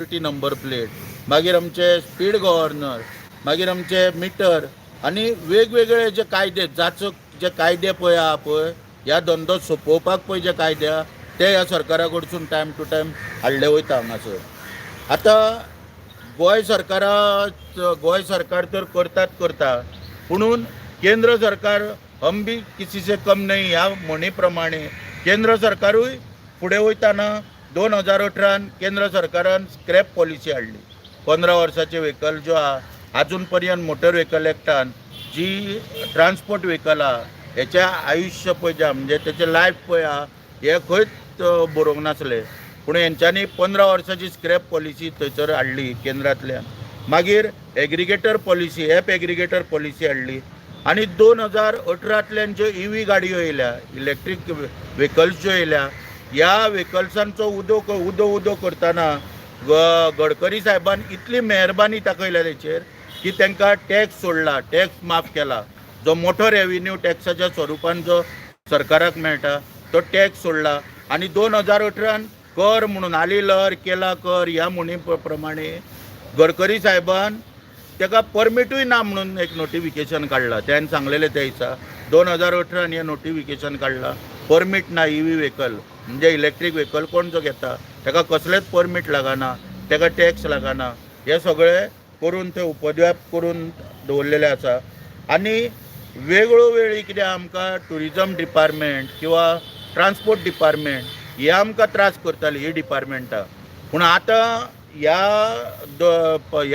Number plate, मागीर आमचे speed governor, मागीर आमचे मिटर आनी वेगवेगळे जे कायदे, जाचक जे कायदे पळय आहा पळय, ह्या धंदो सोंपोवपाक पळय जे कायदे आहा, ते ह्या सरकारा कडसून टायम टू टायम हाडले वयता हांगासर. आतां गोंय सरकारा, गोंय सरकार तर करतात करता, पुणून केंद्र सरकार "हम भी किसी से कम नहीं" ह्या म्हणी प्रमाणे केंद्र सरकारूय फुडें वयताना 2018न केंद्र सरकारान स्क्रॅप पॉलिसी हाडली. 15 वर्साचे व्हेकल ज्यो आहा, आजून पर्यंत मोटर व्हेकल एक्टान जी ट्रान्सपोर्ट व्हेकल आहा, हेचें आयुश्य पळय जें आहा, म्हणजे तेचें लायफ पळय आहा, हें खंयच बरोवंक नासलें. पूण हेंच्यांनी 15 वर्साची स्क्रॅप पॉलिसी थंयसर हाडली केंद्रांतल्यान. मागीर aggregator policy, app aggregator policy हाडली आनी 2018तल्यान ज्यो इवी गाडयो येयल्या, इलेक्ट्रीक व्हेकल्स ज्यो येयल्या, ह्या व्हेकल्सांचो उदो उदो उदो करतना गडकरी साहेबान इतली मेहरबानी दाखयल्या तेचेर की तांकां टॅक्स सोडला, टॅक्स माफ केला. जो मोठो रेविन्यू टॅक्साच्या स्वरुपान जो सरकाराक मेळटा, तो टॅक्स सोडला. आनी 2018न कर म्हणून "आली लहर, केला कर" ह्या म्हणी प्रमाणे गडकरी साहेबान ताका परमिटूय ना म्हणून एक नोटिफिकेशन काडला. त्यान सांगलेलें त्या दिसा, 2018न हें नोटिफिकेशन काडलां, परमीट ना. इवी व्हेकल म्हणजे इलेक्ट्रीक व्हेकल कोण जो घेता, ताका कसलेंच परमीट लागना, ताका टॅक्स लागना. हे सगळें करून ते उपद्व्याप करून दवरलेले आसा. आनी वेगळो वेळी कितें आमकां ट्युरिजम डिपार्टमेंट किंवा ट्रान्सपोर्ट डिपार्टमेंट हे आमकां त्रास करताली ही डिपार्टमेंटां. पूण आतां ह्या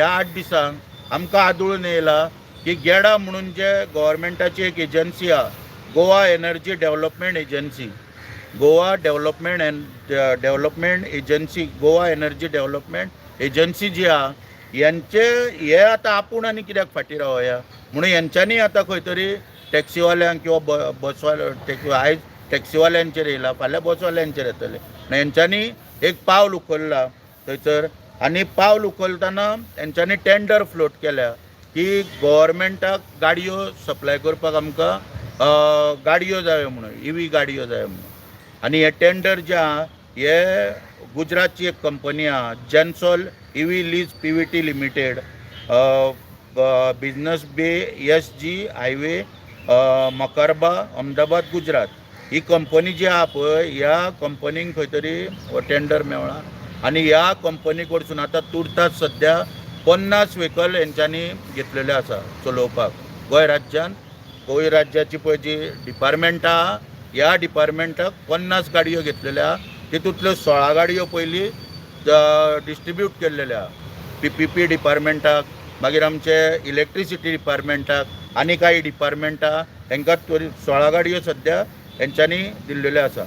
8 दिसांक आमकां आदळून येयला की गेडा म्हणून जे गव्हर्मेंटाची एक एजन्सी आहा, Goa energy development agency, Goa development and development agency, Goa energy development agency जी आहा, यांचे हे आतां आपूण आनी कित्याक फाटीं रावया म्हणून हेंच्यांनी आतां खंय तरी टॅक्सीवाल्यांक किंवा बसवाले, आयज टॅक्सीवाल्यांचेर येयला, फाल्यां बसवाल्यांचेर येतले. हेंच्यांनी एक पावल उखल्लां थंयसर आनी पावल उखलतना हेंच्यांनी टेंडर फ्लोट केल्या की गोवोरमेंटाक गाडयो सप्लाय करपाक आमकां गाडयो जायो म्हणून, इवी गाडयो जायो म्हणून. आनी हे टेंडर जे आहा, हे गुजरातची एक कंपनी आहा, जेनसॉल इवी lease PVT limited, business bay, S G highway, Makarba, Ahmedabad, Gujarat. ही कंपनी जी आहा पळय, ह्या कंपनीक खंय तरी हो टेंडर मेवळा आनी ह्या कंपनी कडसून आतां तुर्तास सद्या 50 व्हेकल हेंच्यांनी घेतलेले आसा चलोवपाक गोंय राज्यान. गोंय राज्याची पळय जी डिपार्टमेंट आहा, ह्या डिपार्टमेंटाक 50 गाडयो घेतलेल्यो आहा. तितूंतल्यो 16 गाडयो पयलीं डिस्ट्रिब्यूट केल्लेल्यो आहा पीपीपी डिपार्टमेंटाक, मागीर आमचे इलेक्ट्रिसिटी डिपार्टमेंटाक आनी कांय डिपार्टमेंटां, हेंकां तरी 16 गाडयो सद्या हेंच्यांनी दिल्लेल्यो आसा.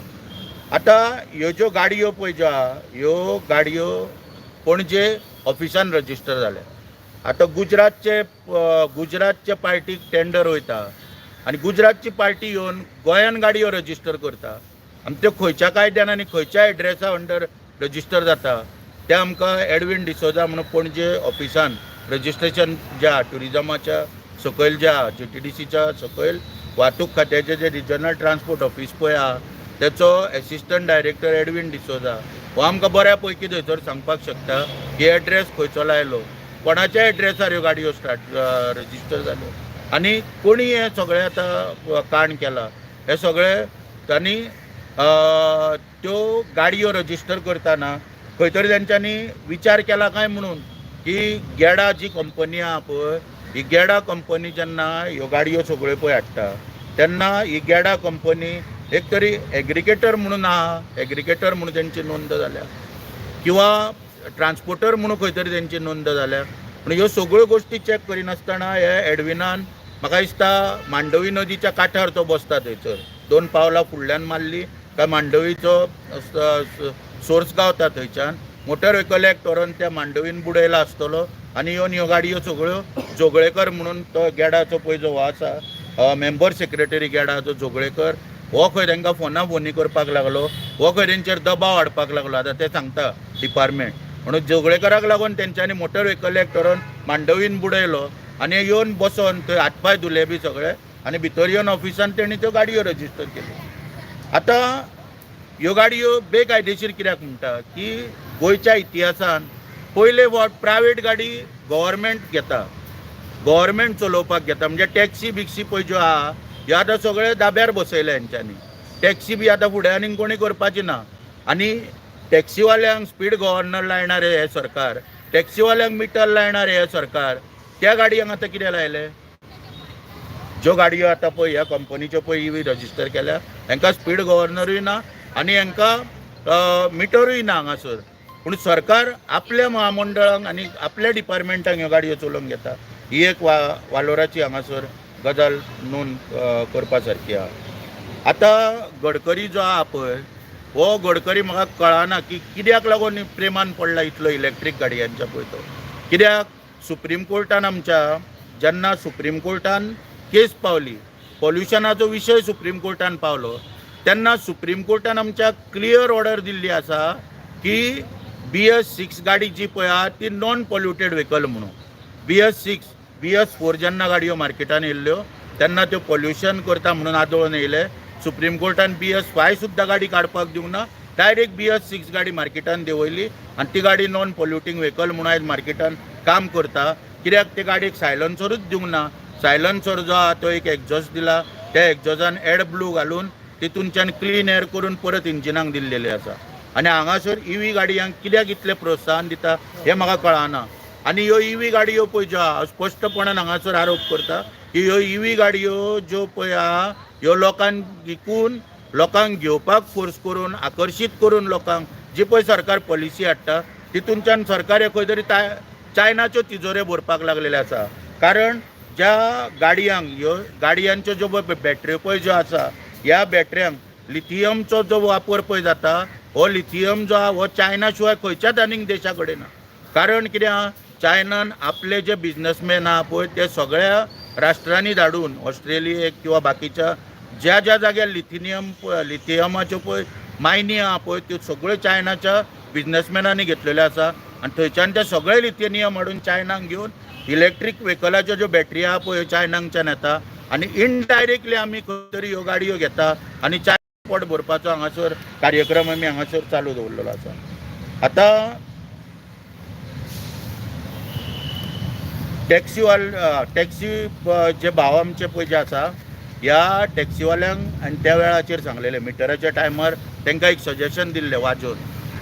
आतां ह्यो ज्यो गाडयो पळय ज्यो आहा, ह्यो गाडयो पणजे ऑफिसान रजिस्टर जाल्या. आतां गुजरातचे पार्टीक टेंडर वयता आनी गुजरातची पार्टी येवन गोंयान गाडयो रजिस्टर करता आनी त्यो खंयच्या कायद्यान आनी खंयच्या एड्रेसा अंडर रजिस्टर जाता, ते आमकां एडवीन डिसोजा म्हणून पणजे ऑफिसान रजिस्ट्रेशन जे आहा, ट्युरिजमाच्या सकयल जे आहा, जीटीडीसीच्या सकयल वाहतूक खात्याचें जे रिजनल ट्रान्सपोर्ट ऑफिस पळय आहा, तेचो एसिस्टंट डायरेक्टर एडवीन डिसोजा हो आमकां बऱ्या पैकी थंयसर सांगपाक शकता की एड्रेस खंयचो लायलो, कोणाच्या एड्रेसार ह्यो गाडयो स्टार्ट रजिस्टर जाल्यो आनी कोणी हें सगळें आतां काण केलां. हें सगळें तांणी त्यो गाडयो रजिस्टर करतना खंय तरी तेंच्यांनी विचार केला काय म्हणून की गेडा जी कंपनी आहा पळय, ही गेडा कंपनी जेन्ना ह्यो गाडयो सगळ्यो पळय हाडटा, तेन्ना ही गेडा कंपनी एक तरी एग्रिगेटर म्हणून आहा, एग्रिगेटर म्हणून तेंची नोंद जाल्या किंवा ट्रान्सपोर्टर म्हणून खंय तरी तेंची नोंद जाल्या. पूण ह्यो सगळ्यो गोश्टी चॅक करिनासतना हे एडविनान, म्हाका दिसता मांडवी नदीच्या कांठार तो बसता, थंयसर दोन पावलां फुडल्यान मारली काय मांडवीचो सोर्स गावता, थंयच्यान मोटर व्हेकल एक्ट व्हरोन त्या मांडवीन बुडयला आसतलो आनी येवन ह्यो गाडयो सगळ्यो जोगळेकर म्हणून तो गेडाचो पळय जो हो आसा, मेंबर सेक्रेटरी गेडाचो जोगळेकर, हो खंय तांकां फोना फोनी करपाक लागलो, हो खंय तेंचेर दबाव हाडपाक लागलो. आतां ते सांगता डिपार्टमेंट म्हणून जोगळेकराक लागून तेंच्यांनी मोटर व्हेकल एक्ट व्हरोन मांडवीन बुडयलो आनी येवन बसोन थंय हातपांय धुले बी सगळे आनी भितर येवन ऑफिसान तेणी त्यो गाडयो रजिस्टर केल्यो. आतां ह्यो गाडयो बेकायदेशीर कित्याक म्हणटा की गोंयच्या इतिहासान पयले फावट प्रायवेट गाडी गव्हर्मेंट घेता, गव्हर्मेंट चलोवपाक घेता. म्हणजे टॅक्सी बिक्सी पळय ज्यो आहा ह्यो आतां सगळे दाब्यार बसयले हेंच्यांनी. टॅक्सी बी आतां फुडें आनीक कोणी करपाची ना. आनी टॅक्सीवाल्यांक स्पीड गव्हर्नर लायणार हें सरकार, टॅक्सीवाल्यांक मिटर लायणार हें सरकार. त्या गाडयांक आतां कितें लायलें? ज्यो गाडयो आतां पळय ह्या कंपनीच्यो पळय इवी रजिस्टर केल्या, हेंकां स्पीड गव्हर्नरूय ना आनी हेंकां मिटरूय ना हांगासर. पूण सरकार आपल्या महामंडळांक आनी आपल्या डिपार्टमेंटांक ह्यो गाडयो चलोवंक घेता. ही एक वालोराची हांगासर गजाल नोंद करपा सारकी आहा. आतां गडकरी जो आहा पळय, हो गडकरी म्हाका कळना की कित्याक लागून प्रेमान पडला इतलो इलेक्ट्रीक गाडयांच्या पळय तो. कित्याक सुप्रीम कोर्टान आमच्या जेन्ना सुप्रीम कोर्टान केस पावली, पॉल्युशनाचो विशय सुप्रीम कोर्टान पावलो, तेन्ना सुप्रीम कोर्टान आमच्या क्लियर ऑर्डर दिल्ली आसा की BS 6 गाडी जी पळय आहा ती नॉन पॉल्युटेड व्हेकल म्हणून. BS 6, BS 4 जेन्ना गाडयो मार्केटान येयल्ल्यो तेन्ना त्यो पॉल्युशन करता म्हणून आदोळून येयले. सुप्रीम कोर्टान BS 5 सुद्दां गाडी काडपाक दिवंक ना, डायरेक्ट BS 6 गाडी मार्केटान देंवयली आनी ती गाडी नॉन पॉल्युटींग व्हेकल म्हणून आयज मार्केटान काम करता. कित्याक ते गाडयेक सायलन्सरूच दिवंक ना. सायलन्सर जो आहा तो एक एक्झॉस्ट दिला, त्या एक्झॉजान एड ब्लू घालून तितूनच्यान क्लीन एअर करून परत इंजिनाक दिल्लेले आसा. आनी हांगासर इवी गाडयांक कित्याक इतलें प्रोत्साहन दिता हें म्हाका कळना. आनी ह्यो इवी गाडयो पळय ज्यो आहा, स्पश्टपणान हांगासर आरोप करता की ह्यो इवी गाडयो ज्यो पळय आहा ह्यो लोकांक विकून, लोकांक घेवपाक फोर्स करून, आकर्शीत करून लोकांक जी पळय सरकार पॉलिसी हाडटा तितूनच्यान सरकार हे खंय तरी चायनाच्यो तिजोऱ्यो भरपाक लागलेले आसा. कारण ज्या गाडयांक ह्यो गाडयांच्यो ज्यो पळय बॅटऱ्यो पळय ज्यो आसा, ह्या बॅटऱ्यांक लिथियमचो जो वापर पळय जाता, हो लिथियम जो आहा हो चायना शिवाय खंयच्याच आनीक देशा कडेन ना. कारण कितें आहा, चायनान आपले जे बिजनसमॅन आहा पळय ते सगळ्या राष्ट्रांनी धाडून ऑस्ट्रेलियेक किंवा बाकीच्या ज्या ज्या जाग्यार लिथियमाच्यो पळय मायनी आहा पळय त्यो सगळ्यो चायनाच्या बिजनसमॅनांनी घेतलेल्यो आसा. आनी थंयच्यान ते सगळे लिथियम हाडून चायनाक घेवन इलेक्ट्रीक व्हेकलाच्यो ज्यो बॅटरी आहा पळय चायनाकच्यान येता. आनी इनडायरेक्टली आमी खंय तरी ह्यो गाडयो घेता आनी चायना पोट भरपाचो हांगासर कार्यक्रम आमी हांगासर चालू दवरलेलो आसा. आतां टॅक्सीवाल टॅक्सी जे भाव आमचे पळय जे आसा, ह्या टॅक्सीवाल्यांक आनी त्या वेळाचेर सांगलेलें मिटराच्या टायमार तांकां एक सजेशन दिल्लें वाजोवन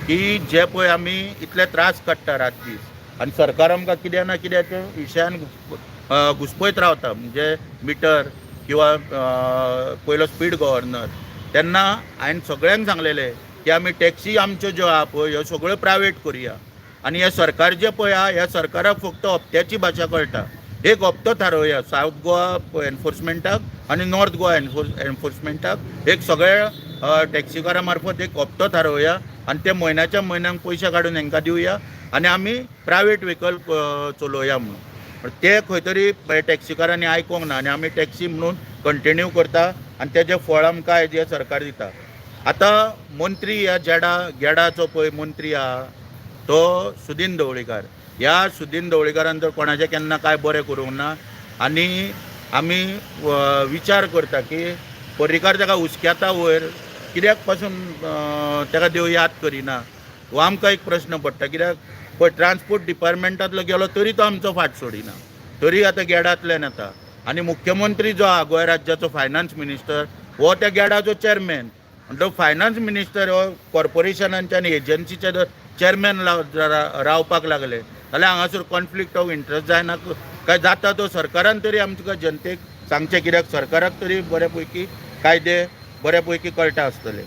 की जे पळय आमी इतले त्रास काडटा रात दीस आनी सरकार आमकां कितें ना कित्याच्या विशयान घुसपयत रावता, म्हणजे मिटर किंवा पयलो स्पीड गव्हर्नर. तेन्ना हांवें सगळ्यांक सांगलेलें की आमी टॅक्सी आमच्यो ज्यो आहा पळय ह्यो सगळ्यो प्रायवेट करुया. आनी हें सरकार जें पळय आहा ह्या सरकाराक फक्त हप्त्याची भाशा कळटा. एक हप्तो थारोवया सावथ गोवा एनफोर्समेंटाक आनी नॉर्थ गोवा एनफोर्समेंटाक, एक सगळ्या टॅक्सीकारां मार्फत एक हप्तो थारोवया आनी ते म्हयन्याच्या म्हयन्याक पयशे काडून हेंकां दिवया आनी आमी प्रायवेट व्हेकल चलोवया म्हणून. ते खंय तरी टॅक्सीकारांनी आयकोंक ना आनी आमी टॅक्सी म्हणून कंटिन्यू करता आनी तेजें फळ आमकां आयज हें सरकार दिता. आतां मंत्री ह्या गेडाचो पळय मंत्री आहा तो सुदीन ढवळीकार. ह्या सुदीन ढवळीकारान तर कोणाचें केन्ना कांय बरें करूंक ना. आनी आमी विचार करता की पर्रीकार ताका हुस्क्याता वयर कित्याक पासून ताका देव याद करिना हो आमकां एक प्रश्न पडटा. कित्याक पळय ट्रान्सपोर्ट डिपार्टमेंटांतलो गेलो तरी तो आमचो फाट सोडिना, तरी आतां गेडांतल्यान येता. आनी मुख्यमंत्री जो आहा गोंय राज्याचो फायनान्स मिनिस्टर हो त्या गेडाचो चॅरमॅन. म्हणटकच फायनान्स मिनिस्टर हो कॉर्पोरेशनांच्या आनी एजन्सीचे जर चॅरमॅन रावपाक लागले जाल्यार हांगासर कॉन्फ्लिक्ट ऑफ इंट्रस्ट जायना काय जाता तो सरकारान तरी आमकां जनतेक सांगचें. कित्याक सरकाराक तरी बरे पैकी कायदे बरे पैकी कळटा आसतले.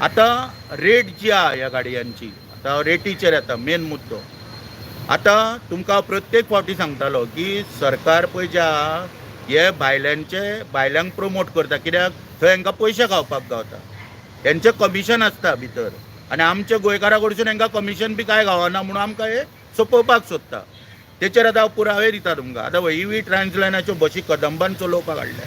आतां रेट जी आहा ह्या गाडयांची, आतां रेटीचेर येता मेन मुद्दो. आतां तुमकां प्रत्येक फावटी सांगतालो की सरकार पळय जे आहा हे भायल्यांक प्रमोट करता. कित्याक थंय हांकां पयशे खावपाक गावता, हेंचें कमिशन आसता भितर आनी आमच्या गोंयकारा कडसून हांकां कमिशन बी कांय गावना म्हणून आमकां हे सोंपोवपाक सोदता. तेचेर आतां हांव पुरावे दिता तुमकां. आतां इवी ट्रान्सलायनाच्यो बशी कदंबान चलोवपाक हाडल्या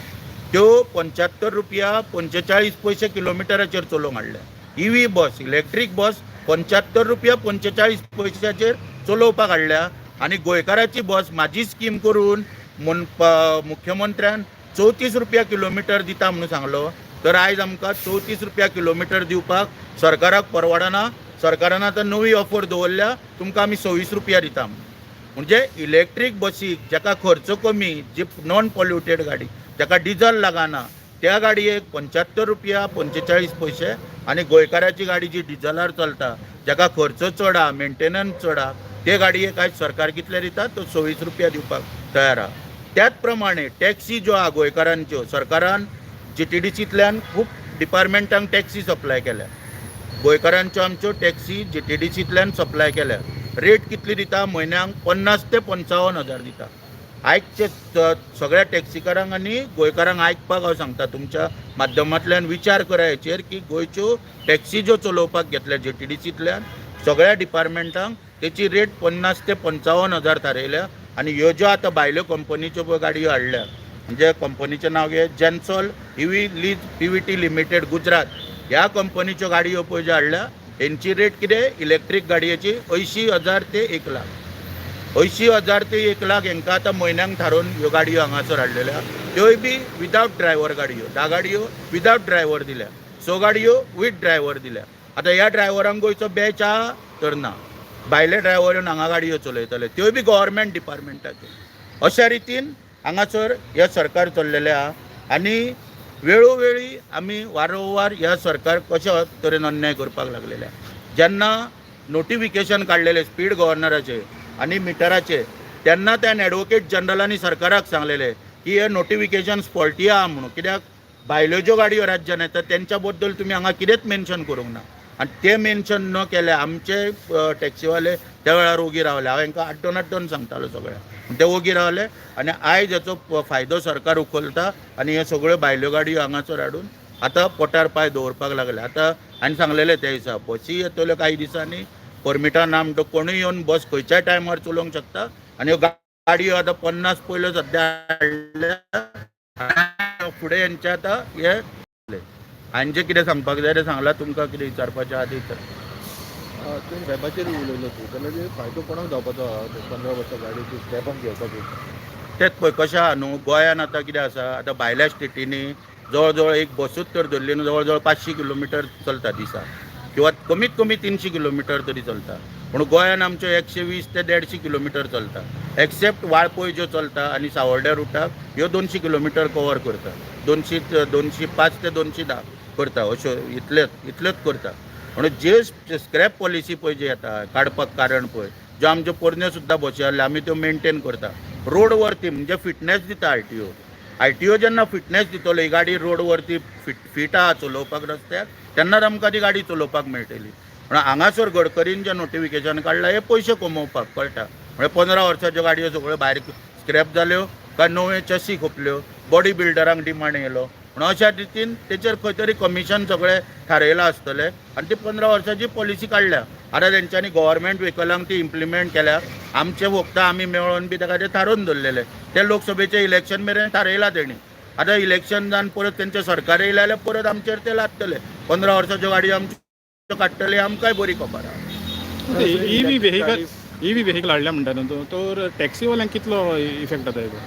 त्यो 75 रुपया 45 पयशे किलोमिटराचेर चलोवंक हाडल्या. इवी बस, इलेक्ट्रीक बस 75 रुपया 45 पयशाचेर चलोवपाक हाडल्या. आनी गोंयकाराची बस म्हाजी स्कीम करून मुख्यमंत्र्यान 34 रुपया किलोमिटर दिता म्हणून सांगलो, तर आयज आमकां 34 रुपया किलोमिटर दिवपाक सरकाराक परवडना. सरकारान आतां नवी ऑफर दवरल्या, तुमकां आमी 26 रुपया दिता म्हूण. म्हणजे इलेक्ट्रीक बसीक जाका खर्च कमी, जी नॉन पॉल्युटेड गाडी, जाका डिजल लागना, त्या गाडयेक 75 रुपया 45 पयशे आनी गोंयकाराची गाडी जी डिजलार चलता, जाका खर्च चड आहा, मेंटेनन्स चड आहा, ते गाडयेक आयज सरकार कितले दिता? तो 26 रुपया दिवपाक तयार आहा. त्याच प्रमाणे टॅक्सी ज्यो आहा गोंयकारांच्यो, सरकारान जीटीडीसींतल्यान खूब डिपार्टमेंटांक टॅक्सी सप्लाय केल्या. गोंयकारांच्यो आमच्यो टॅक्सी जीटीडीसींतल्यान सप्लाय केल्या. रेट कितली दिता? म्हयन्याक 50 ते 55 हजार दिता. आयकचे सगळ्या टॅक्सीकारांक आनी गोंयकारांक आयकपाक हांव सांगता तुमच्या माध्यमांतल्यान, विचार करा हेचेर की गोंयच्यो टॅक्सी ज्यो चलोवपाक घेतल्या जीटीडीसींतल्यान सगळ्या डिपार्टमेंटांक, तेची रेट 50 ते 55 हजार थारयल्या. आनी ह्यो ज्यो आतां भायल्यो कंपनीच्यो पळय गाडयो हाडल्या, म्हणजे कंपनीचें नांव घे, जेन्सॉल इवी लीज पीव्हीटी लिमिटेड, गुजरात, ह्या कंपनीच्यो गाडयो पळय ज्यो हाडल्या, हेंची रेट कितें? इलेक्ट्रीक गाडयेची 80 हजार ते 1 लाख. 80 हजार ते 1 लाख हेंकां आतां म्हयन्याक थारोवन ह्यो गाडयो हांगासर हाडलेल्यो आहा. त्योय बी विदावट ड्रायव्हर गाडयो. 10 गाडयो विदावट ड्रायव्हर दिल्या, स गाडयो वीथ ड्रायव्हर दिल्या. आतां ह्या ड्रायव्हरांक गोंयचो बॅच आहा तर ना. भायले ड्रायव्हर येवन हांगा गाडयो चलयतले, त्योय बी गव्हर्मेंट डिपार्टमेंटाच्यो. अशा रितीन हांगासर हें सरकार चल्लेलें आहा आनी वेळोवेळी आमी वारंवार ह्या सरकार कशा तरेन अन्याय करपाक लागलेले आहा. जेन्ना नोटिफिकेशन काडलेलें स्पीड गव्हर्नराचे आनी मिटराचे, तेन्ना त्या एडवोकेट जनरलांनी सरकाराक सांगलेलें की हे नोटिफिकेशन फॉल्टी आहा म्हणून, कित्याक भायल्यो ज्यो गाडयो राज्यान येता तेंच्या बद्दल तुमी हांगा कितेंच मेन्शन करूंक ना. आनी ते मेन्शन न केले आमचे टॅक्सीवाले त्या वेळार ओगी रावले. हांव हांकां आड्डोन आड्डोन सांगतालो सगळ्यांक, ते ओगी रावले आनी आयज हेचो फायदो सरकार उखलता आनी हे सगळ्यो भायल्यो गाडयो हांगासर हाडून आतां पोटार पांय दवरपाक लागले. आतां हांवें सांगलेलें त्या दिसा, बसी येतल्यो कांय दिसांनी, परमिटां ना म्हणटकच कोणूय येवन बस खंयच्याय टायमार चलोवंक शकता. आनी ह्यो गाडयो आतां 50 पयल्यो सद्या हाडल्या, फुडें हेंचे आतां हे हांवें जें कितें सांगपाक जाय तें सांगलां. तुमकां कितें विचारपाचें आहा तें विचार. तुवें स्लॅबाचेर उलयलो तूं, जाल्यार ते फायदो कोणाक जावपाचो आहा ते 15 वर्सां गाडयेची स्लॅबान घेवपाची? तेच पळय कशें आहा न्हू, गोंयान आतां कितें आसा, आतां भायल्या स्टेटींनी जवळ जवळ एक बसूच तर धरली न्हू, जवळ जवळ 500 किलोमिटर चलता दिसा किंवा कमीत कमी 300 किलोमिटर तरी चलता. पूण गोंयान आमच्यो 120 ते 150 किलोमिटर चलता, एक्सेप्ट वाळपय ज्यो चलता आनी सावर्ड्या रुटाक ह्यो 200 किलोमिटर कवर करता, 200, 205 ते 210 करता, अश्यो इतलेच इतल्योच करता. म्हणून जे स्क्रॅप पॉलिसी पळय जी येता काडपाक कारण पळय, ज्यो आमच्यो पोरण्यो सुद्दां बसी आहल्यो, आमी त्यो मेंटेन करता. रोड वरती म्हणजे फिटनेस दिता आरटीओ. आरटीओ जेन्ना फिटनेस दितलो, ही गाडी रोड वरती फिट फिट आहा चलोवपाक रस्त्यार, तेन्नाच आमकां ती गाडी चलोवपाक मेळटली. म्हणून हांगासर गडकरीन जें नोटिफिकेशन काडलां हें पयशे कमोवपाक कळटा. म्हणजे 15 वर्साच्यो गाडयो सगळ्यो भायर स्क्रॅप जाल्यो काय नव्यो चॅसी खोपल्यो, बॉडी बिल्डरांक डिमांड येयलो, म्हणून अशा रितीन तेचेर खंय तरी कमिशन सगळें थारयलां आसतलें आनी ती 15 वर्साची पॉलिसी काडल्या. आतां तेंच्यांनी गव्हर्मेंट व्हेकलांक ती इम्प्लिमेंट केल्या. आमचे फक्त आमी मेळोन बी ताका ते थारोवन दवरलेले, ते लोकसभेचे इलेक्शन मेरेन थारयलां तेणी. आतां इलेक्शन जावन परत तेंचें सरकार येयलें जाल्यार परत आमचेर ते लादतले, 15 वर्साच्यो गाडयो आमच्यो काडटले. आमकांय बरी खबर आहा. ईव्ही व्हेकल, ईव्ही व्हेकल हाडल्या म्हणटा न्हू तूं, तर टॅक्सीवाल्यांक कितलो इफेक्ट जाता हेजो?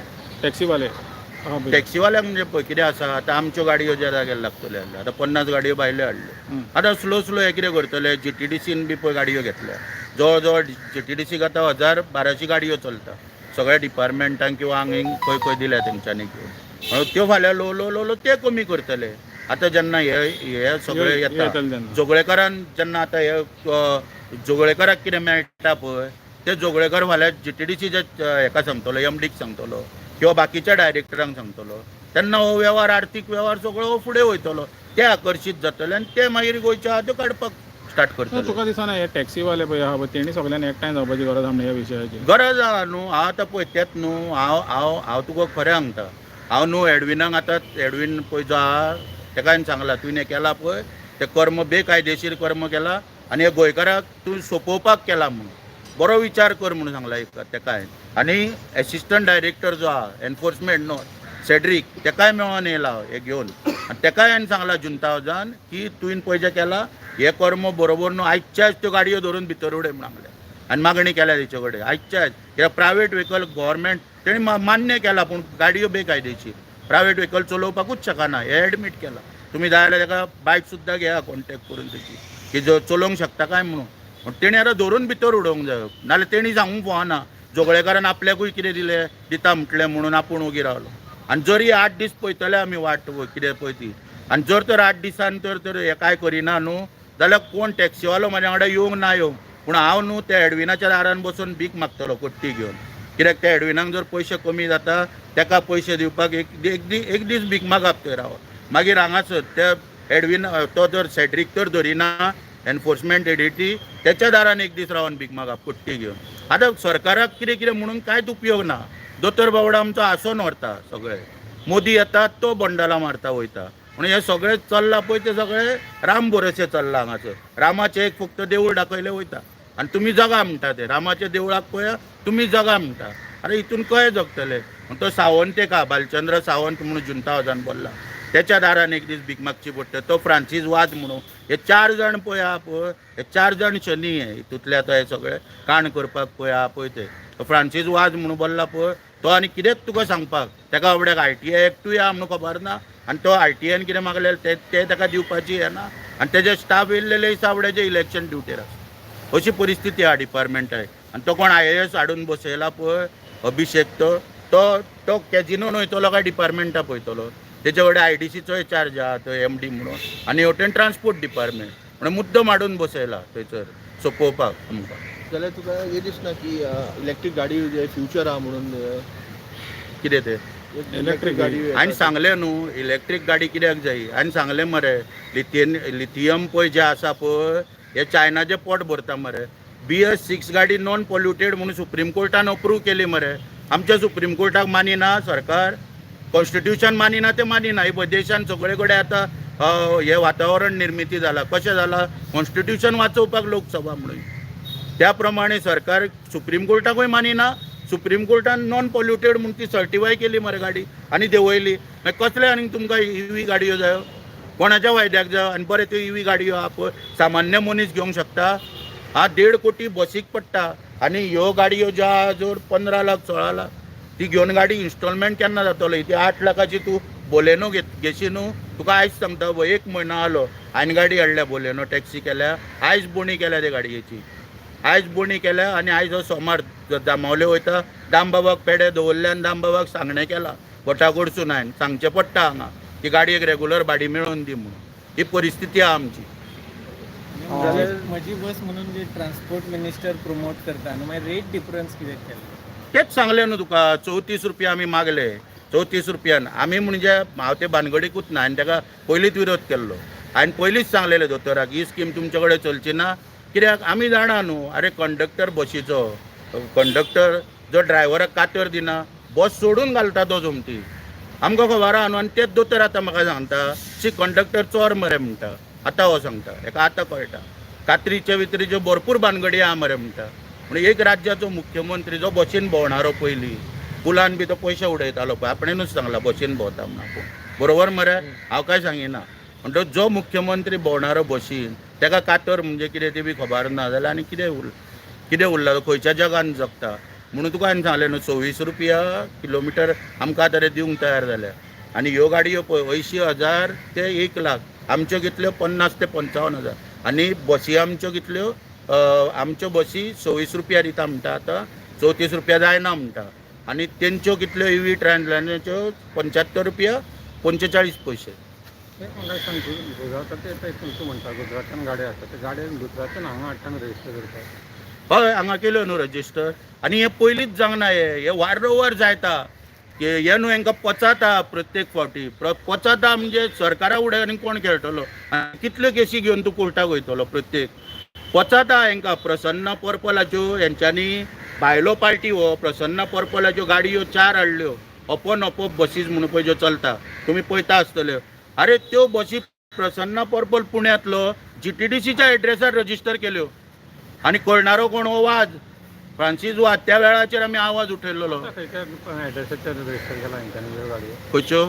टॅक्सीवाले आहा पळय. टॅक्सीवाल्यांक म्हणजे पळय कितें आसा, आतां आमच्यो गाडयो ज्या जाग्यार लागतल्यो आहल्यो, आतां 50 गाडयो भायल्यो हाडल्यो. आतां स्लो स्लो हे कितें करतले, जीटीडीसीन बी पळय गाडयो घेतल्या. जवळ जवळ जीटीडीसीक आतां हजार बाराशे गाडयो चलता, सगळ्या डिपार्टमेंटांक किंवां हांगा खंय खंय दिल्या तेंच्यांनी घेवन. म्हणून त्यो फाल्यां ल्हव ल्हव ल्हव ल्हव ते कमी करतले. आतां जेन्ना हे हे सगळे येता येतले तेन्ना. जोगळेकारान जेन्ना आतां हे जोगळेकाराक कितें मेळटा पळय, ते जोगळेकार फाल्यां जीटीडीसीच्या हेका सांगतलो, एमडीक सांगतलो किंवा बाकीच्या डायरेक्टरांक सांगतलो. तेन्ना हो वेव्हार, आर्थीक वेव्हार सगळो हो फुडें वयतलो, ते आकर्शीत जातले आनी ते मागीर गोंयच्यो आहा त्यो काडपाक स्टार्ट करतले. तुका दिसना हे टॅक्सीवाले पळय आहा पळय, तेणी सगळ्यांनी एकठांय जावपाची गरज आहा ह्या विशयाचेर? गरज आहा न्हू. हांव आतां पळय तेंच न्हू, हांव हांव हांव तुका खरें सांगता, हांव न्हू एडविनाक, आतां एडवीन पळय जो आहा तेका हांवें सांगलां, तुवें हें केलां पळय तें कर्म बेकायदेशीर कर्म केलां आनी हे गोंयकाराक तूं सोंपोवपाक केलां म्हणून बरो विचार कर म्हणून सांगला एक तेका हांवें. आनी एसिस्टंट डायरेक्टर जो आहा एनफोर्समेंट नॉर्थ सेड्रीक, तेकाय मेळोन येयला हांव हें घेवन आनी तेकाय हांवें सांगलां जुंतावजान की तुवें पळय जें केलां हें कर्म बरोबर न्हू, आयच्याच आयज त्यो गाडयो धरून भितर उडय म्हणून सांगलें आनी मागणी केल्या तेचे कडेन आयच्या आयज. कित्याक प्रायवेट व्हेकल गव्हर्मेंट तेणी मान्य केलां, पूण गाडयो बेकायदेशीर, प्रायवेट व्हेकल चलोवपाकूच शकना हें एडमीट केलां. तुमी जाय जाल्यार तेका बायक सुद्दां घेया कॉन्टेक्ट करून तेची. की जो चलोवंक शकता काय म्हणून. पूण तेणी आतां धरून भितर उडोवंक जायो, नाल्यार तेणी सांगूंक फावना जोगळेकारान आपल्याकूय कितें दिलें दिता म्हटलें म्हणून आपूण ओगी रावलो. आनी जरी 8 दीस पळयतले आमी वाट कितें पळय ती, आनी जर तर 8 दिसान तर तर हें कांय करिना न्हू जाल्यार कोण टॅक्सीवालो म्हाज्या वांगडा येवंक ना येवंक, पूण हांव न्हू त्या एडविनाच्या दारान बसून भीक मागतलो कट्टी घेवन. कित्याक त्या एडविनाक जर पयशे कमी जाता ताका पयशे दिवपाक एक दीस भीक मागप थंय रावप. मागीर हांगासर त्या एडविन तो जर सॅड्रीक तर धरिना एनफोर्समेंट एडिटी त्याच्या दारान एक दीस रावन भीक मागप कट्टी घेवन. आतां सरकाराक कितें कितें म्हणून कांयच उपयोग ना. दोतोर बावडो आमचो आसोन व्हरता सगळे, मोदी येता तो बंडलां मारता वयता. म्हणून हे सगळें चल्लां पळय तें सगळें राम भरोसे चल्लां हांगासर. रामाचें एक फक्त देवूळ दाखयलें वयता आनी तुमी जगा म्हणटा, ते रामाच्या देवळाक पळया तुमी जगा म्हणटा. अरे हितून कशें जगतले? म्हण तो सावंत एक आहा, भालचंद्र सावंत म्हणून जुंता हावजान बोल्ला, त्याच्या दारान एक दीस भीक मागची पडटा. तो फ्रांसीस वाज म्हणून हे चार जाण पळय आहा पळय, हे चार जाण शनी हे हितूंतले आतां हे सगळे काण करपाक पळय आहा पळय ते. तो फ्रांसीस वाज म्हणून बोल्ला पळय तो आनी कितेंच तुका सांगपाक ताका आवड्याक आरटीआय एक्टूय आहा म्हणून खबर ना. आनी तो आरटीआयन कितें मागलेलें ते ते ताका दिवपाची हें ना. आनी तेजे स्टाफ येयल्लेले दिसा आवड्याचे इलेक्शन ड्युटेर आसा. अशी परिस्थिती आहा डिपार्टमेंटाक. आनी तो कोण आयएएस हाडून बसयला पळय अभिषेक, तो तो तो कॅजिनोन वयतलो काय डिपार्टमेंटा पळयतलो? तेचे कडेन आयडीसीचोय चार्ज आहा तो एमडी म्हणून, आनी हेवटेन ट्रान्सपोर्ट डिपार्टमेंट म्हणून मुद्दम हाडून बसयला थंयसर सोंपोवपाक आमकां. जाल्यार तुका हे दिसना की इलेक्ट्रीक गाडी जे फ्युचर आहा म्हणून कितें तें? इलेक्ट्रीक गाडी. हांवें सांगलें न्हू इलेक्ट्रीक गाडी कित्याक जायी. हांवें सांगलें मरे, लिथियम पळय जें आसा पळय हे चायनाचें पोट भरता मरे. बीएस 6 गाडी नॉन पॉल्युटेड म्हणून सुप्रीम कोर्टान अप्रूव केली मरे. आमच्या सुप्रीम कोर्टाक मानिना सरकार, कॉन्स्टिट्युशन मानिना तें मानिना. ही पळय देशान सगळे कडेन आतां हें वातावरण निर्मिती जाला. कशें जालां? कॉन्स्टिट्युशन वाचोवपाक लोकसभा म्हणून. त्या प्रमाणे सरकार सुप्रीम कोर्टाकूय मानिना. सुप्रीम कोर्टान नॉन पॉल्युटेड म्हूण ती सर्टिफाय केली मरे गाडी आनी देंवयली. मागीर कसले आनीक तुमकां इवी गाडयो जायो? कोणाच्या फायद्याक जायो? आनी बरें त्यो इवी गाडयो आहा पळय सामान्य मनीस घेवंक शकता? हा 1.5 कोटी बसीक पडटा आनी ह्यो गाडयो ज्यो आहा जर 15 लाख 16 लाख ती घेवन गाडी इन्स्टॉलमेंट केन्ना जातलो? ती 8 लाखाची तूं बोलेनो घेशी न्हू. तुका आयज सांगता, एक म्हयनो जालो हांवें गाडी हाडल्या, बोलेनो टॅक्सी केल्या, आयज बोणी केल्या ते गाडयेची, आयज बोणी केल्या. आनी आयज हो सोमार, जांबावले वयता. दामबाबाक पेडे दवरले आनी दामबाबाक सांगणें केलां भटा कडसून. हांवें सांगचें पडटा हांगा की गाडयेक रेगुलर भाडी मेळोवन दी म्हणून. ही परिस्थिती आहा आमची. म्हजी बस म्हणून जे ट्रान्सपोर्ट मिनिस्टर प्रमोट करता आनी मागीर रेट डिफरन्स कित्याक केला? तेच सांगलें न्हू तुका, 34 रुपया आमी मागले. 34 रुपयान आमी म्हणजे हांव ते भानगडीकूच ना. हांवें ताका पयलींच विरोध केल्लो. हांवें पयलींच सांगलेलें दोतोराक, ही स्कीम तुमचे कडेन चलची ना. कित्याक आमी जाणा न्हू, आरे कंडक्टर बशीचो कंडक्टर जो ड्रायव्हराक कातर दिना, बस सोडून घालता तो सोमती, आमकां खबर आहा न्हू. आनी तेच दोतोर आतां म्हाका सांगता शी कंडक्टर चोर मरे म्हणटा. आतां हो सांगता हेका आतां कळटा कात्रीचे वित्रीच्यो भरपूर भानगडी आहा मरे म्हणटा. पूण एक राज्याचो मुख्यमंत्री जो बशीन भोंवणारो, पयलीं पुलान बी तो पयशे उडयतालो पळय, आपणेनूच सांगला बशीन भोंवता म्हणून आपूण, बरोबर मरे? हांव काय सांगिना. म्हणटकच जो मुख्यमंत्री भोंवणारो बशीन ताका कातर म्हणजे कितें ती बी खबर ना जाल्यार आनी कितें उरला? तो खंयच्या जगान जगता? म्हणून तुका हांवें सांगलें न्हू, 26 रुपया किलोमिटर आमकां आतां ते दिवंक तयार जाल्या. आनी ह्यो गाडयो पळय 80,000 ते 1 लाख, आमच्यो कितल्यो? 50 ते 55 हजार. आनी बसी आमच्यो कितल्यो? आमच्यो बसी 26 रुपया दिता म्हणटा, आतां 34 रुपया जायना म्हणटा. आनी तेंच्यो कितल्यो इवी ट्रान्सलायनाच्यो? 75 रुपया 45 पयशे. ते म्हाका सांग, गुजराताचे ते तूं म्हणटा गुजरातान गाडयो आसा, ते गाडयो गुजरातान हांगा हाडटा रजिस्टर करता? हय, हांगा केल्यो न्हू रजिस्टर. आनी हे पयलींच जावंक ना, हे हे वारंवार जायता की हे न्हू हेंकां पचाता प्रत्येक फावटी पचाता. म्हणजे सरकारा फुडें आनी कोण खेळटलो? आनी कितल्यो केसी घेवन तूं कोर्टाक वयतलो? प्रत्येक पचाता हेंकां. प्रसन्न पर्पलाच्यो हेंच्यांनी भायलो पार्टी हो प्रसन्न पर्पलाच्यो गाडयो चार हाडल्यो, ओपन ओपोप बसीस म्हणून पळय ज्यो चलता तुमी पळयता आसतल्यो. अरे त्यो बसी प्रसन्न पर्पल पुण्यांतलो जीटीडीसीच्या एड्रेसार रजिस्टर केल्यो. आनी करणारो कोण? हो वाज, फ्रांसीस वाज. त्या वेळाचेर आमी आवाज उठयलेलो. खंयच्या एड्रेसाचेर रजिस्टर केला हेंच्यांनी ह्यो गाडयो? खंयच्यो?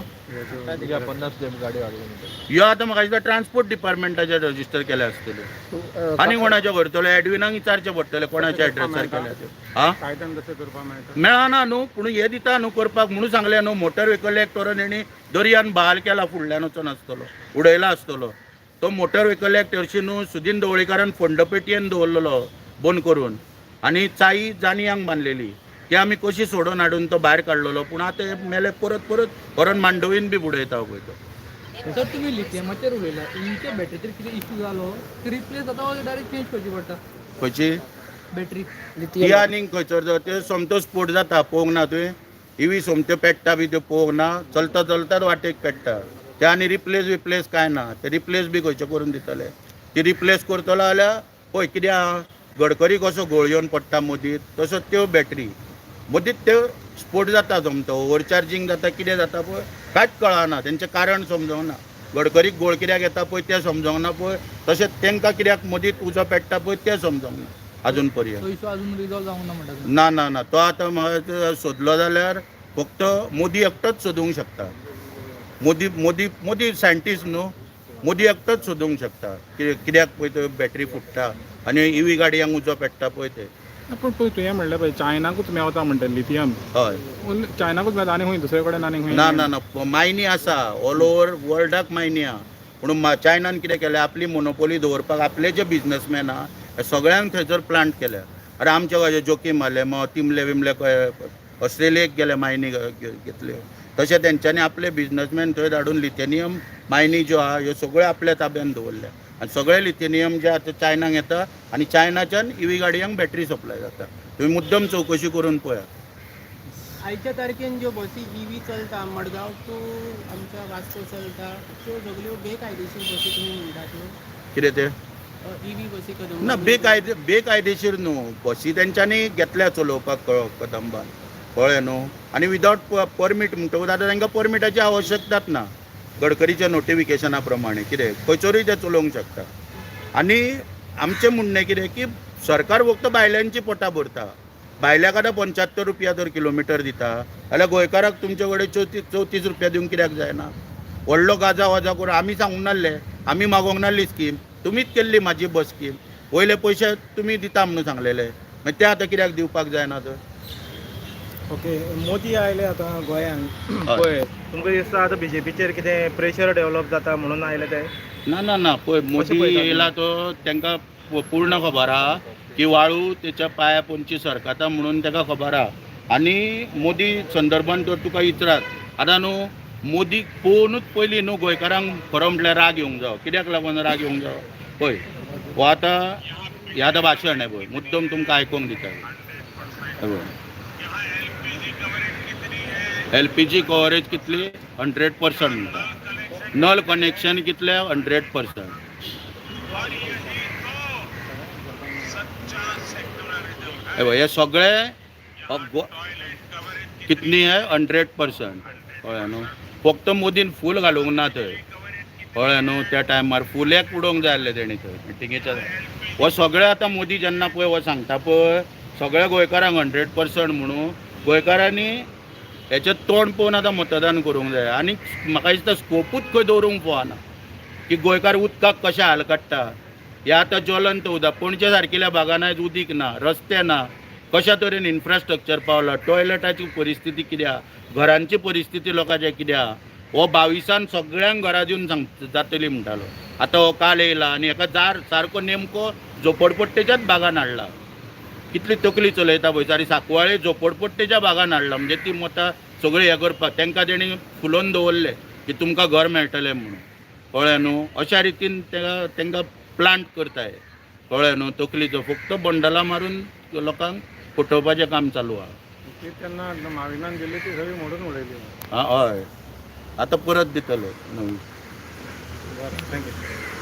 तुज्या 50 गाडयो हाडून. ह्यो आतां म्हाका दिसता ट्रान्सपोर्ट डिपार्टमेंटाचेर रजिस्टर केल्या आसतल्यो. आनी कोणाच्या करतलो? एडविनाक विचारचें पडटलें कोणाच्या एड्रेसार केल्या त्यो. आं, कायद्यान तशें करपाक मेळटा? मेळना न्हू, पूण हे दिता न्हू करपाक म्हणून सांगलें न्हू. मोटर व्हेकल एक्ट व्हरून हेणी दर्यान बहाल केला, फुडल्यान वचोन आसतलो, उडयला आसतलो. तो मोटर व्हेकल एक्ट हरशीं न्हू सुदीन ढवळीकारान फंड पेटयेन दवरलेलो बंद करून आनी चाई जाणयांक बांदलेली. ती आमी कशी सोडोवन हाडून तो भायर काडलेलो. पूण आतां हे मेले परत परत व्हरोन मांडवीन बी बुडयता पळय तो. सर, तुमी लिथियमाचेर उलयला. इवीच्या बॅटरीचेर कितें इशू जालो ती रिप्लेस जाता वा डायरेक्ट चेंज करची पडटा? खंयची? बॅटरी. ती आनीक खंयसर जाता ते सोमतो स्पोट जाता. पळोवंक ना तुवें? इवी सोमत्यो पेट्टा बी त्यो पळोवंक ना? चलता चलतात वाटेक पेट्टा ते. आनी रिप्लेस विप्लेस कांय ना. ते रिप्लेस बी खंयचे करून दितले? ती रिप्लेस करतलो जाल्यार पळय कितें आहा, गडकरी कसो घोळ येवन पडटा मदींत, तसो त्यो बॅटरी मदींत त्यो स्पोट जाता सोमतो. ओवर चार्जींग जाता, कितें जाता पळय, कांयच कळना. तेंचें कारण समजोंक ना. गडकरीक घोळ कित्याक येता पळय तें समजोंक ना पळय, तशें तांकां कित्याक मदींत उजो पेट्टा पळय तें समजोंक ना अजून पर्यंत. तो इशू अजून रिजॉल्व जावंक ना म्हणटा तुमी? ना ना ना, तो आतां म्हाका सोदलो जाल्यार फक्त मोदी एकटोच सोदूंक शकता. मोदी मोदी मोदी सायंटिस्ट न्हू, मोदी एकटोच सोदूंक शकता कित्याक पळय त्यो बॅटरी फुट्टा आनी इवी गाडयांक उजो पेट्टा पळय ते. पूण पळय, तुवें म्हणलें पळय, चायनाकूच मेवता म्हणटा लिथियम. हय. चायनाकूच मेळटा आनी खंय दुसरे कडेन आनी खंय? ना ना ना, मायनी आसा, ऑल ओवर वर्ल्डाक मायनी आहा. पूण चायनान कितें केलें, आपली मोनोपोली दवरपाक आपले जे बिजनसमॅन आहा हे सगळ्यांक थंयसर प्लांट केल्या. अरे, आमच्या कशें जोकीम आले मग तिमले बिमले खंय ऑस्ट्रेलियेक गेले, मायनी घेतल्यो. तशें तेंच्यांनी आपले बिजनसमॅन थंय धाडून लिथेनियम मायनी ज्यो आहा ह्यो सगळ्यो आपल्या ताब्यान दवरल्या आनी सगळे लिथेनियम जे आतां चायनाक येता आनी चायनाच्यान इवी गाडयांक बॅटरी सप्लाय जाता. तुमी मुद्दम चवकशी करून पळया. आयच्या तारखेन ज्यो बसी इवी चलता, मडगांव टू आमच्या वास्को चलता, त्यो सगल्यो बेकायदेशीर बसी तुमी म्हणटा त्यो? कितें तें? इवी बसी कदंबा. ना, बेकायदेशीर न्हू. बसी तेंच्यांनी घेतल्या चलोवपाक कदंबान, कळ्ळें न्हू? आनी विदावट परमीट म्हणटकूच आतां तांकां परमिटाची आवश्यकताच ना. गडकरीच्या नोटिफिकेशना प्रमाणे कितें खंयसरूय ते चलोवंक शकता. आनी आमचें म्हणणें कितें की सरकार फक्त भायल्यांची पोटां भरता. भायल्याक आतां 75 रुपया दर किलोमिटर दिता जाल्यार गोंयकाराक तुमचे कडेन 34 34 रुपया दिवंक कित्याक जायना? व्हडलो गाजा वाजा करून आमी सांगूंक नासले, आमी मागोवंक नासली स्कीम, तुमीच केल्ली म्हाजी बस स्कीम. वयले पयशे तुमी दिता म्हणून सांगलेले, मागीर ते आतां कित्याक दिवपाक जायना तर? ओके, मोदी आयले आतां गोंयांत. हय. पळय, तुमकां दिसता आतां बीजेपीचेर कितें प्रेशर डेव्हलप जाता म्हणून आयले ते? ना ना ना, पळय, मोदी पळयता तुमी? येयला तो तांकां पूर्ण खबर आहा की वाळू तेच्या पांया पोंदची सरकता म्हणून ताका खबर आहा. आनी मोदी संदर्भान तर तुका इचरात आतां न्हू, मोदीक पळोवनूच पयलीं न्हू गोंयकारांक खरो म्हटल्यार राग येवंक जावो. कित्याक लागून राग येवंक जावो? पळय, हो आतां हें आतां भाशण हें पळय, मुद्दम तुमकां आयकोंक दिता हें पळय. एलपीजी कवरेज कितली? 100% म्हणटा. नल कनेक्शन कितले? 100%. हे पळय, हे सगळे कितली आहे? 100%, कळ्ळें न्हू? फक्त मोदीन फूल घालूंक ना थंय, कळ्ळें न्हू? त्या टायमार फूल एक उडोवंक जाय आसलें तेणी थंय मिटिंगेच्या. हो सगळें आतां मोदी जेन्ना पळय हो सांगता पळय सगळ्या गोंयकारांक 100% म्हणून, गोंयकारांनी हेचें तोंड पळोवन आतां मतदान करूंक जाय. आनी म्हाका दिसता स्कोपूच खंय दवरूंक फावना की गोंयकार उदकाक कशें हाल काडटा. हे आतां ज्वलंत उदक, पणजे सारकिल्या भागान आयज उदीक ना, रस्ते ना, कशा तरेन इन्फ्रास्ट्रक्चर पावला, टॉयलेटाची परिस्थिती कितें आहा, घरांची परिस्थिती लोकांची कितें आहा. हो 22न सगळ्यांक घरां दिवन सांग जातली म्हणटालो. आतां हो काल येयला आनी हेका जार सारको नेमको झोपडपट्टेच्याच भागान हाडला. कितली तकली चलयता पळय. आनी साकवाळे झोपडपट्टेच्या भागान हाडला म्हणजे ती मतां सगळीं हें करपाक तांकां तेणी फुलोवन दवरले की तुमकां घर मेळटलें म्हणून, कळ्ळें न्हू? अशा रितीन तेका तांकां प्लांट करताय, कळ्ळें न्हू? तकलीचो फक्त बंडलां मारून लोकांक फटोवपाचें काम चालू आहा. ती तेन्ना माविनान दिल्ली ती सगळी मोडून उडयली. आं, हय, आतां परत दितले नवी. बरें, thank you.